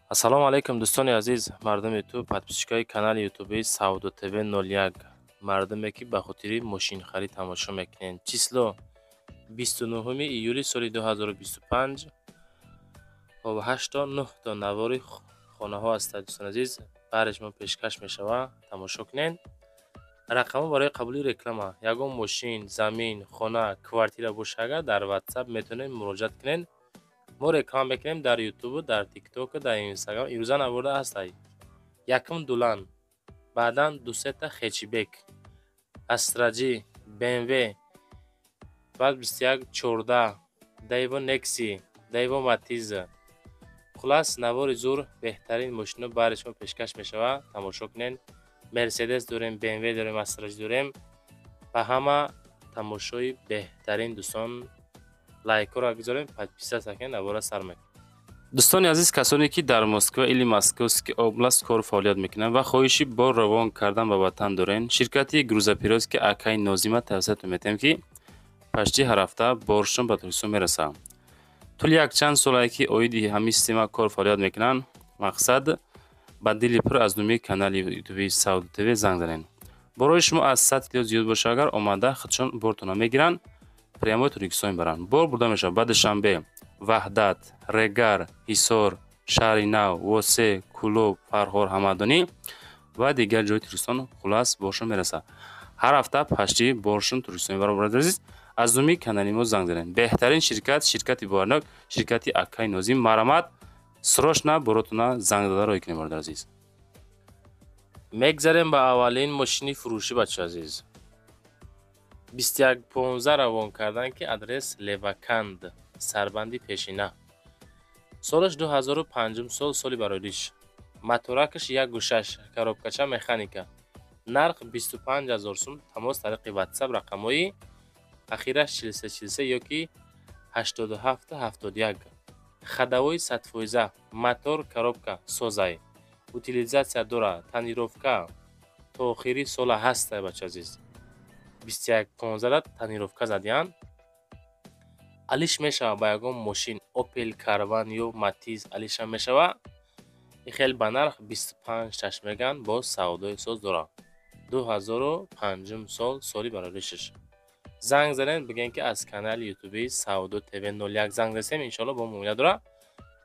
Ассалому алайкум, дӯстони азиз, мардуми ютуб, подписчикои канали ютуби Савдо ТВ 01, мардуме ки ба хотири мошинхарид тамошо мекунед. Число 29 июли соли 2025. Хоб, 8 то 9 то навори хонаҳо ҳастад, дӯстони азиз, баҳри шумо пешкаш мешавад, тамошо кунед. Рақамҳо барои қабули реклама: ягон мошин, замин, хона, квартира боша, агар дар WhatsApp метавонед муроҷиат кунед. Мо реклама мекунем дар ютубу, дар тиктоку, дар инстаграм. Имрӯза наворда ҳастай: якум Дулан, баъдан дусета хэтчбек, Астра Ҷи, БМВ, баъд 2114, Дэйво Некси, Дэйво Матиз. Хулас, навори зур, беҳтарин мошино баҳри шумо пешкаш мешавад, тамошо кунед. Мерседес дорем, БМВ дорем, Астра Ҷи дорем. Ба ҳама тамошои беҳтарин, дӯстон. Лайкҳоро гузорем, подписаться кунед, навора сар мекунем. Дӯстони азиз, касоне ки дар Москва или Московский область кору фаъолият мекунанд ва хоҳиши бор равон кардан ба ватан дорен, ширкати грузоперевозки акаи Нозима тавсиятон метиҳем, ки почти ҳар ҳафта боршон ба Тоҷикистон мерасад. Тӯли якчанд солае ки оиди ҳамин система кор фаъолият мекунанд. Мақсад, ба дили пур аз номи канали ютуби Савдо ТВ занг занед. Борои шумо аз 100 кило зиёд боша агар, омада худшон бортона мегиранд, прямой Тоҷикистон мебаранд. Бор бурда мешавад ба Душанбе, Ваҳдат, Регар, Ҳисор, Шаҳри Нав, Восе, Кӯлоб, Фархор, Ҳамадонӣ ва дигар ҷои Тоҷикистон. Хулас, боршон мерасад. Ҳар ҳафта почти боршон Тоҷикистон мебаранд. Бародари азиз, аз номи канали мо занг занед. Беҳтарин ширкат, ширкати боварнок, ширкати акаи Нозим. Марамат, срочно боротона занг зада роҳӣ кунед, бародари азиз. Мегзарем ба аввалин мошини фурӯшӣ, бачаи азиз. 2115 равон кардан, ки адрес Леваканд, сарбанди пешина. Солаш 2005 сол, соли барориш. Моторакаш 1,6, коробкача механика. Нарх 25 000 сум. Тамос тариқи WhatsApp, рақамҳои ахираш 43 43 ёки 87 71. Ходовой 100%, мотор, коробка созай. Утилизация дора, тонировка то охири сола ҳастай, бачаи азиз. 2115 тонировка задиянд. Алиш мешавад ба ягон мошин, Опел Карван ё Матиз алишам мешавад. И хел ба нарх 25 шаш мегӯянд, боз савдои соз дорад. 2005 сол, соли бароришаш. Занг занед, бигӯед ки аз канали ютуби Савдо ТВ 01 занг засем, иншоалло бо муомила дорад.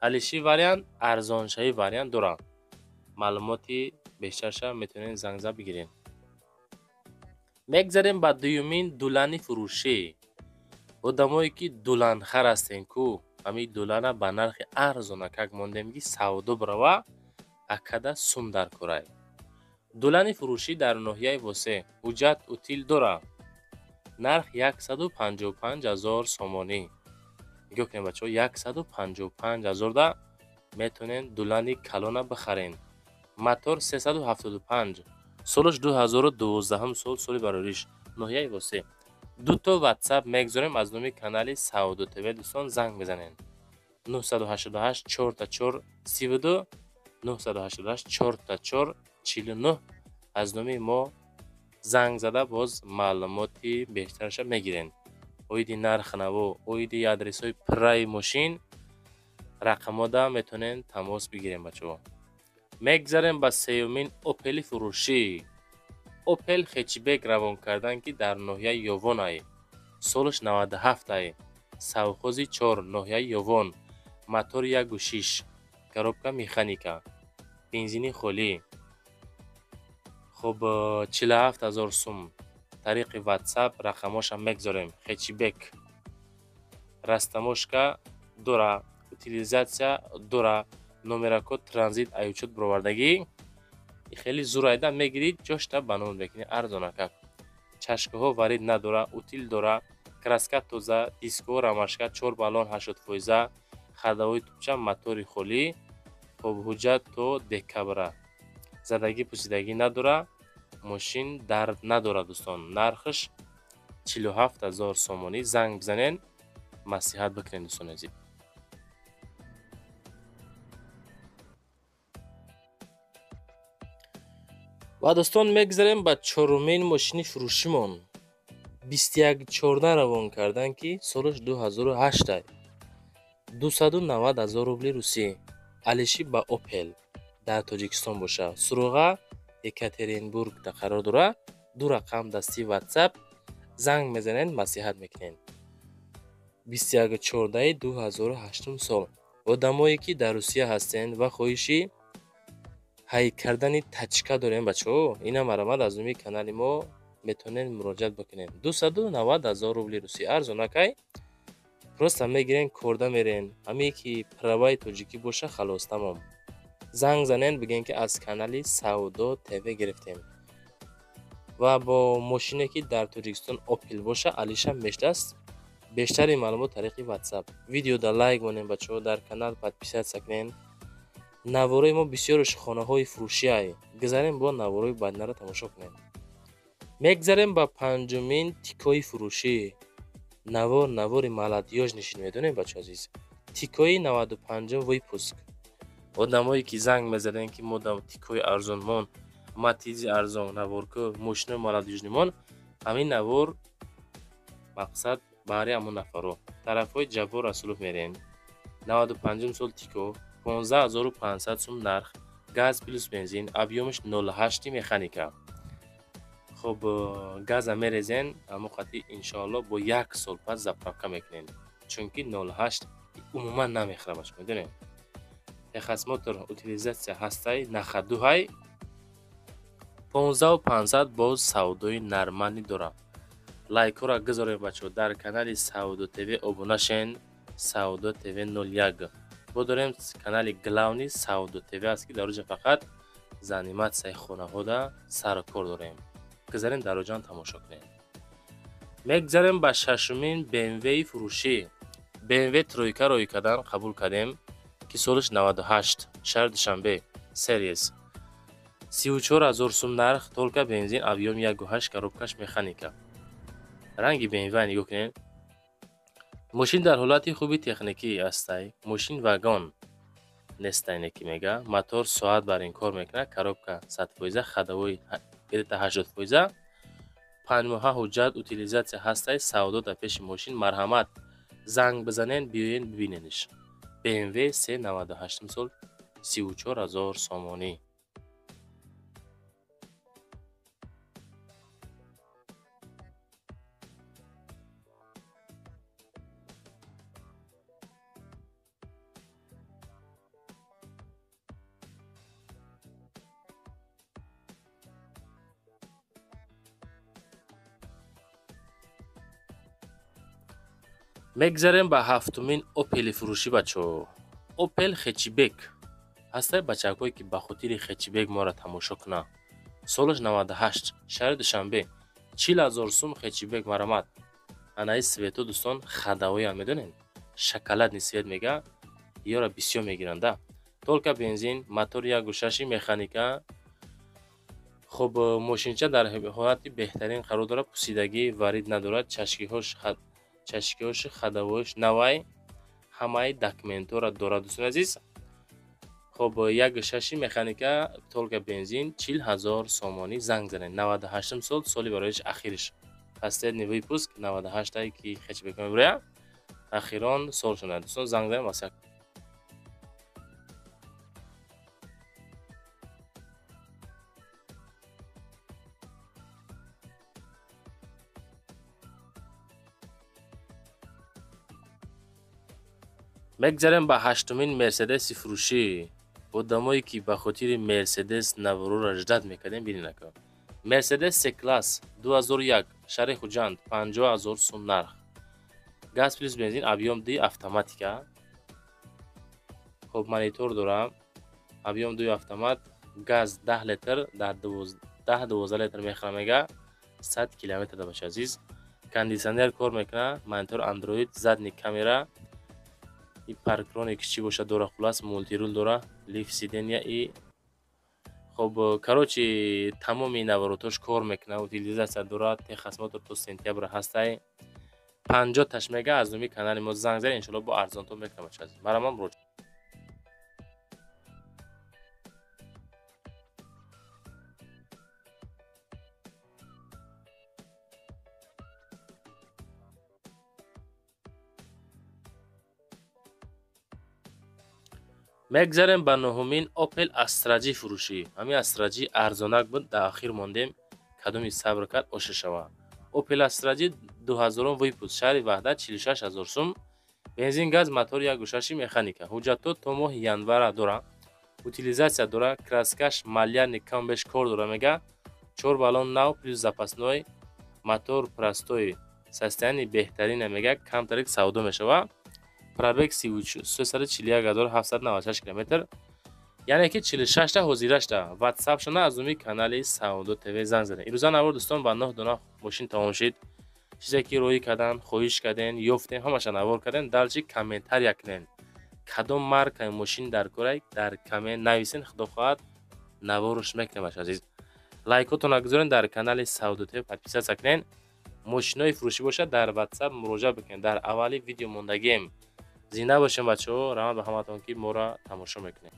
Алиши вариант, арзоншавӣ вариант дорад. Маълумоти бештарша метавонед занг зад бигиред. Мегзарем ба дуюмин Дулани фурӯшӣ. Одамое ки дуланхар ҳастен ку, ҳамин Дулана ба нархи арзонакак мондем, ки савдо бирава, акада сум дар корай. Дулани фурӯшӣ дар ноҳияи Восе, ҳуҷҷат, утил дора. Нарх 155 000 сомонӣ. Нигоҳ кунед, бачаҳо, 155 000 да метавонед Дулани калона бихарен. Мотор 375, солаш 2012 сол, соли барориш, ноҳияи Восе. Дуто WhatsApp мегузорем аз номи канали Савдо ТВ, дӯстон, занг мезанед. 988 44 32, 988 44 49. Аз номи мо занг зада, боз маълумоти бештараша мегирем. Оиди нархнаво, оиди адресҳои пурраи мошин рақамҳода метавонед тамос бигирем, бачаҳо. Мегзарем ба сеюмин Опели фурӯшӣ. Опел хэтчбек равон кардан, ки дар ноҳияи Ёвон ай. Солаш 97 ай. Совхози 4, ноҳияи Ёвон. Мотор 1,6, коробка механика. Бензини холӣ. Хуб, 47 000 сум. Тариқи WhatsApp рақамҳошам мегузорем. Хэтчбек. Растаможка дора, утилизация дора, номерако транзит аючуд бировардагӣ. Хеле зур айда мегирид, ҷошта ба ном мекунӣ, арзонакак. Чашкаҳо варид надора, утил дора, краска тоза, дискҳо рамашка, чор баллон 80%, ходовой тупча, мотори холӣ. Хуб, ҳуҷҷат то декабра. Задагӣ пусидагӣ надора, мошин дард надорад, дӯстон. Нархаш 47 000 сомонӣ. Занг бизанед, маслиҳат бикунед, дӯстони азиз. Ва дӯстон, мегзарем ба чорумин мошини фурӯшимон. 2114 равон кардан, ки солаш 2008 ай. 290 000 рубли русӣ. Алиши ба Опел дар Тоҷикистон боша. Суроға Екатеринбургда қарор дора. Ду рақам дасти WhatsApp занг мезанед, маслиҳат мекунед. 21.14.2008 сол. Одамое ки дар Русия ҳастен ва хоҳиши ҳай кардани тачка дорем, бачаҳо, ина марамад аз номи канали мо метавонед муроҷиат бикунед. 290 000 рубли русӣ арзонакай. Просто мегирен, корда мерен. Ҳамие ки праваи тоҷикӣ боша, халос, тамом. Занг занен, бигӯен ки аз канали Савдо ТВ гирифтем. Ва бо мошине ки дар Тоҷикистон Опел боша, алиша мешудааст. Бештари маълумот тариқи WhatsApp. Видеода лайк монем, бачаҳо, дар канал подписаться кунен. Наворои мо бисёрш хонаҳои фурӯшиай. Гузарем бо наворои баъдинаро тамошо кунем. Мегзарем ба панҷумин тикои фурӯшӣ. Навор навори молодёжь нишин, медонем, бачаҳо азиз. Тикои 95-ум выпуск. Одамое ки занг мезадем ки мо тикои арзонмон, матизи арзон, наворку, мошинои молодёжныймон, ҳамин навор мақсад баҳри ҳамон нафаро. Тарафҳои Ҷаббор Расулов мерем. 95-ум сол тико, 15500 сум нарх, газ плюс бензин, объёмаш 0,8 механика. Хоб, газа мерезен, ҳамо қати иншоалло бо як сол пас заправка мекунем. Чунки 0,8 умуман намехӯрад, медонем. Техосмотр, утилизация ҳастай, нахадуҳай. 15500 боз савдои нормалӣ дорам. Лайкҳоро гузорем, бачаҳо, дар канали Савдо ТВ обуна шен, Савдо ТВ 01. Бо дорем канали главный Савдо ТВ аст ки дар оҷа фақат заниматсияи хонаҳода сару кор дорем. Гузарем дар оҷаам тамошо кунем. Мегзарем ба шашумин BMW фурӯшӣ. BMW тройка рӯй кардан қабул кардем ки солаш 98, шаҳри Душанбе, Series. 34 000 сум нарх, только бензин, объём 1,8, коробкаш механика. Ранги BMW нигоҳ кунед. Мошин дар ҳолати хуби техникӣ ҳастай. Мошин вагон нестай, неки мега. Мотор соат бар ин кор мекунад, коробка 100%, ходовой где-то 80%. 5 моҳа ҳуҷҷат, утилизация ҳастай, савдо дар пеши мошин, марҳамат. Занг бизанен, биёен бибинениш. BMW C98 сол 34 000 сомонӣ. Мегзарем ба ҳафтумин Опели фурӯшӣ, бачаҳо. Опел хетчбек. Ҳастай бачакҳое ки ба хотири хетчбек моро тамошо кунанд. Солаш 98, шаҳри Душанбе, 40 000 сум хетчбек марамат. Анаи свето дӯстон хадавоян, медонед? Шоколадный свет мега, ёра бисёр мегиранда. Только бензин, мотор 1,6 механика. Хоб, мошинча дар ҳолати беҳтарин қарор дорад, пусидагӣ варид надорад, чашкиҳош ходовоиш навай, ҳамаи документҳоро дорад, дӯстони азиз. Хоб, 1,6 механика, только бензин, 40 000 сомонӣ занг занед. 98 сол, соли бароиш ахириш. Последний выпуск 98 ки хетчбек мебуря. Ахирон сол шунад. Дӯстон занг занед, масалан. Мегзарем ба ҳаштумин Мерседеси фурӯшӣ. Одамое ки ба хотири Мерседес наворора ждать мекардем, бинед ака. Мерседес С-класс 2001, шаҳри Хуҷанд, 50 000 сум нарх. Газ плюс бензин, объём 2 автоматика. Хоб, монитор дора. Объём 2 автомат, газ 10 литр, дар 10-12 литр мехӯра мега, 100 километр да, бача азиз. Кондитсионер кор мекунад, монитор Android, задний камера, и парктроник чӣ боша дора, хулас мультирул дора, лифт сиденья и хоб, короче, тамоми наворотош кор мекунад, утилизация дора, техосмотр то сентябр ҳастай. 50 таш мега, аз номи канали мо занг занед, иншоалло бо арзонтон мекунам, бача азиз. Марамам муроҷиат. Мегзарем ба нуҳумин, Опел Астра Ҷи фурӯшӣ. Ҳамин Астра Ҷи арзонак буд, дар охир мондем. Кадоми сабр кард, оша шава. Опел Астра Ҷи, 2000 выпуск, шаҳри Ваҳдат, 46 000 сум, бензин, газ, мотор 1,6, механика. Ҳуҷҷатҳо то моҳи январа дора, утилизация дора, краскаш малярный, кам беш кор дора, мега. Чор баллон нав плюс запасной, мотор простой, состояние беҳтарина, мега. Камтарик савдо мешава. Пробег 341 796 километр, яъне ки 46та ҳозирашта. Ватсапшона аз уми канали Савдо ТВ занг задем. Ирӯза навор, дӯстон, ба 9 дона мошин тамом шид. Чизе ки роҳӣ кардан хоҳиш кардем, ёфтем, ҳамаша навор кардем. Дальше комментария кунем, кадом маркаи мошин дар корай, дар коммент нависен. Худо хоҳад, наворш мекунем. Азиз, лайкотона гузорен, дар канали Савдо ТВ подписаться кунен. Мошинои фурӯшӣ бошад, дар Ватсап муроҷиат бикунед, дар аввали видео мондагием. Зинда бошем, бачаҳо. Раҳмат ба ҳаматон, ки моро тамошо мекунед.